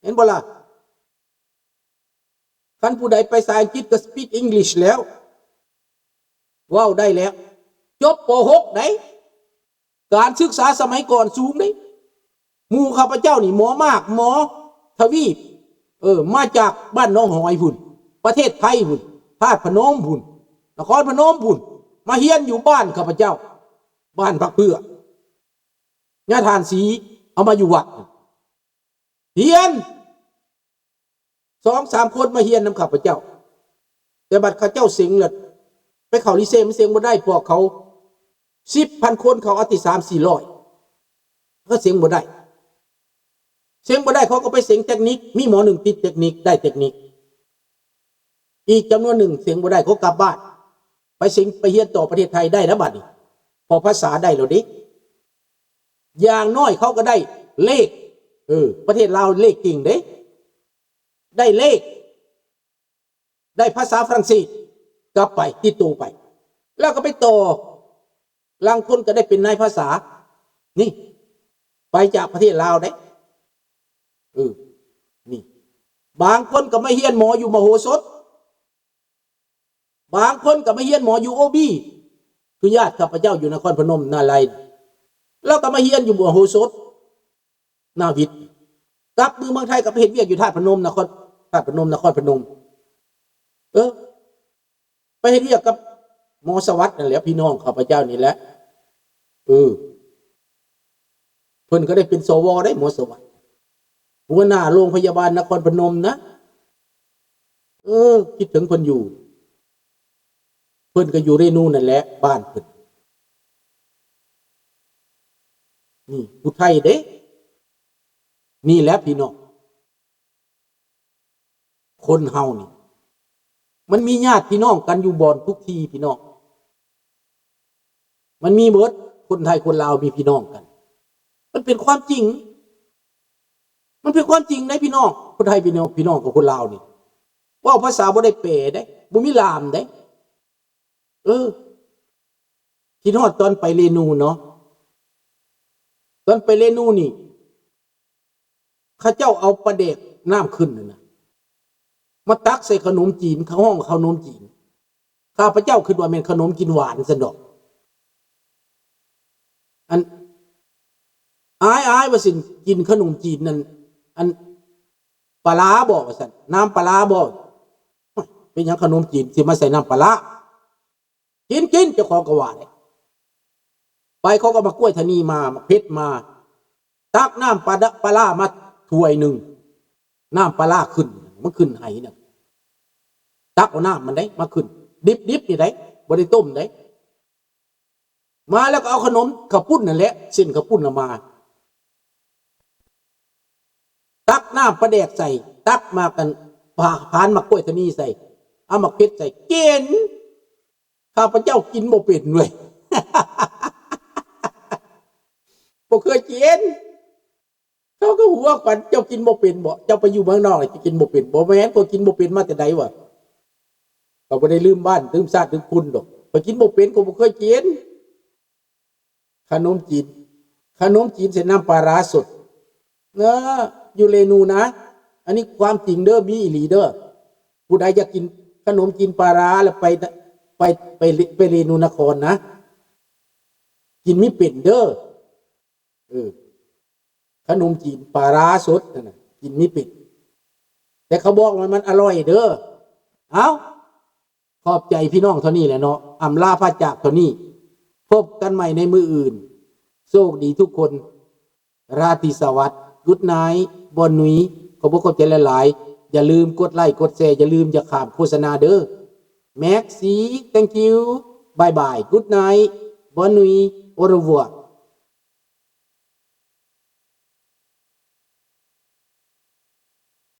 ເຫັນບໍ່ລະ? ຄັນຜູ້ໃດໄປສາຍອັງກິດກໍ speak English ແລ້ວ ເວົ້າໄດ້ແລ້ວ ຈົບ ປໍຫົກ ໄດ໋ ການສຶກສາສະໄໝກ່ອນສູງເດ້. ໝູ່ຂ້າພະເຈົ້ານີ້ ໝໍມາກ ໝໍທະວີບ ເອີ ມາຈາກບ້ານໜອງຫອຍພຸ້ນ ປະເທດໄທພຸ້ນ ທາດພະນົມພຸ້ນ ນະຄອນພະນົມພຸ້ນ ມາຮຽນຢູ່ບ້ານຂ້າພະເຈົ້າ ບ້ານບັກເຜືອກ ຍາທ່ານສີເອົາມາຢູ່ວັດ ຮຽນ ສອງສາມຄົນມາຮຽນນຳຂ້າພະເຈົ້າ ແຕ່ບັດເຂົາເຈົ້າເສັງລະ ໄປເຂົ້າລີເຊມັນເສັງບໍ່ໄດ້ ພວກເຂົາສິບພັນຄົນ ເຂົາເອົາແຕ່ສາມສີ່ຮ້ອຍ ເຂົາເສັງບໍ່ໄດ້ ເສັງບໍ່ໄດ້ ເຂົາກໍໄປເສັງເຕັກນິກ ມີໝໍໜຶ່ງຕິດເຕັກນິກ ໄດ້ເຕັກນິກ ອີກຈຳນວນໜຶ່ງເສັງບໍ່ໄດ້ ເຂົາກັບບ້ານ ໄປເສັງ ໄປຮຽນຕໍ່ປະເທດໄທໄດ້ແລ້ວບັດນີ້ ເພາະພາສາໄດ້ແລ້ວເດ້ ຢ່າງໜ້ອຍເຂົາກໍໄດ້ເລກ ເອີ ປະເທດລາວເລກເກັ່ງເດ້ ໄດ້ເລກ ໄດ້ພາສາຝຣັ່ງເສດກັບໄປ ຕິດໂຕໄປ ແລ້ວກໍໄປຕໍ່ ລາງຄົນກໍໄດ້ເປັນນາຍພາສາ ນີ້ ໄປຈາກປະເທດລາວເດ້ ເອີ ນີ້ ບາງຄົນກໍມາຮຽນໝໍຢູ່ມະໂຫສົດ ບາງຄົນກໍມາຮຽນໝໍຢູ່ໂອບີ ຄືຍາດຂ້າພະເຈົ້າຢູ່ນະຄອນພະນົມ ນາໄລ ລາວກໍມາຮຽນຢູ່ມະໂຫສົດ ນາວິດ ກັບມາເມືອງໄທກໍໄປເຮັດວຽກຢູ່ທາດພະນົມ ນະຄອນ ທາດພະນົມ ນະຄອນພະນົມ ເອີ ໄປເຮັດວຽກກັບໝໍສະຫວັດນັ້ນແຫຼະ ພີ່ນ້ອງຂ້າພະເຈົ້ານີ້ແຫຼະ ເອີ ເພິ່ນກໍໄດ້ເປັນ ສວ ໄດ້ ໝໍສະຫວັດ ຫົວໜ້າໂລງພະຍາບານນະຄອນພະນົມນະ ເອີ ຄິດເຖິງເພິ່ນຢູ່ ເພິ່ນກໍຢູ່ເຣນູນັ້ນແຫຼະ ບ້ານເພິ່ນ ນີ້ ຜູ້ໄທເດ້ ນີ້ແຫຼະພີ່ນ້ອງ ຄົນເຮົານີ້ ມັນມີຍາດພີ່ນ້ອງກັນຢູ່ບ່ອນທຸກທີ່ພີ່ນ້ອງ ມັນມີເບິດ ຄົນໄທຄົນລາວມີພີ່ນ້ອງກັນ ມັນເປັນຄວາມຈິງ ມັນເປັນຄວາມຈິງເດ້ພີ່ນ້ອງ ຄົນໄທພີ່ນ້ອງ ພີ່ນ້ອງກັບຄົນລາວນີ້ ເວົ້າພາສາບໍ່ໄດ້ແປເດ້ ບໍ່ມີລ່າມເດ້ ເອີ ຄິດຮອດຕອນໄປເຣນູເນາະ ຕອນໄປເຣນູນີ້ ເຂົາເຈົ້າເອົາປາແດກນ້ຳຂຸ້ນນັ້ນນະ ມາຕັກໃສ່ຂະໜົມຈີນ ເຂົາຮ້ອງວ່າຂະໜົມຈີນ ຂ້າພະເຈົ້າຄິດວ່າແມ່ນຂະໜົມຈີນຫວານຊັ້ນດອກ ອັນ ອ້າຍໆ ວ່າຊັ້ນ ກິນຂະໜົມຈີນນັ້ນ ອັນ ປາຫຼ້າບໍ ວ່າຊັ້ນ ນ້ຳປາຫຼ້າບໍ ໂອ້ຍ ເປັນຫຍັງຂະໜົມຈີນຊິມາໃສ່ນ້ຳປາຫຼ້າ ກິນ ກິນ ເຈົ້າຂອງກໍວ່າເດ້ ໄປເຂົາກໍເອົາໝາກກ້ວຍທະນີມາ ໝາກເຜັດມາ ຕັກນ້ຳປາດະ ປາຫຼ້າມາຖ້ວຍໜຶ່ງ ນ້ຳປາຫຼ້າຂຶ້ນ ມັນຂຶ້ນໄຫນະ ຕັກເອົານ້ຳມັນເດ້ ມາຂຶ້ນ ດິບໆ ນີ້ເດ້ ບໍ່ໄດ້ຕົ້ມເດ້ ມາແລ້ວກໍເອົາຂະໜົມເຂົ້າປຸ້ນນັ້ນແຫຼະ ເສັ້ນເຂົ້າປຸ້ນລະມາ ຕັກນ້ຳປາແດກໃສ່ ຕັກໝາກອັນ ພາ ພານໝາກກ້ວຍທະນີໃສ່ ເອົາໝາກເຜັດໃສ່ ກິນ ຂ້າພະເຈົ້າກິນບໍ່ເປັນເວີຍ ບໍ່ເຄີຍກິນ ເຂົາກໍຫົວຂວັນ ເຈົ້າກິນບໍ່ເປັນບໍ? ເຈົ້າໄປຢູ່ເມືອງນອກ ເຈົ້າກິນບໍ່ເປັນບໍ? ບໍ່ແມ່ນ ຂ້ອຍກິນບໍ່ເປັນມາແຕ່ໃດວະ? ຂ້ອຍບໍ່ໄດ້ລືມບ້ານ ລືມຊາດ ລືມຄຸນດອກ ຂ້ອຍກິນບໍ່ເປັນ ຂ້ອຍບໍ່ເຄີຍກິນ ຂະໜົມຈີນ ຂະໜົມຈີນໃສ່ນ້ຳປາຮ້າສົດ ເອີ ຢູ່ເຣນູນະ ອັນນີ້ຄວາມຈິງເດີ ມີອີ່ຫຼີເດີ ຜູ້ໃດຢາກກິນຂະໜົມຈີນປາຮ້າ ແລ້ວໄປ ໄປ ໄປ ໄປເຣນູນະຄອນນະ ກິນມີເປັນເດີ ເອີ ຂະໜົມຈີນປາຮ້າສົດນັ້ນນະ ກິນມີເປັນ ແຕ່ເຂົາບອກວ່າມັນອະລ່ອຍເດີ ເອົ້າ ຂອບໃຈພີ່ນ້ອງເທົ່ານີ້ແຫຼະເນາະ ອຳລາພາຈາກເທົ່ານີ້ ພົບກັນໃໝ່ໃນມື້ອື່ນ ໂຊກດີທຸກຄົນ ລາຕີສະຫວັດ Good night ບ່ອນນຸຍ ຂອບອົກຂອບໃຈຫຼາຍໆ ຢ່າລືມກົດໄລກົດແຊ ຢ່າລືມ ຢ່າຂ້າມໂຄສະນາເດີ Maxi thank you bye bye Good night ບ່ອນນຸຍ Au revoir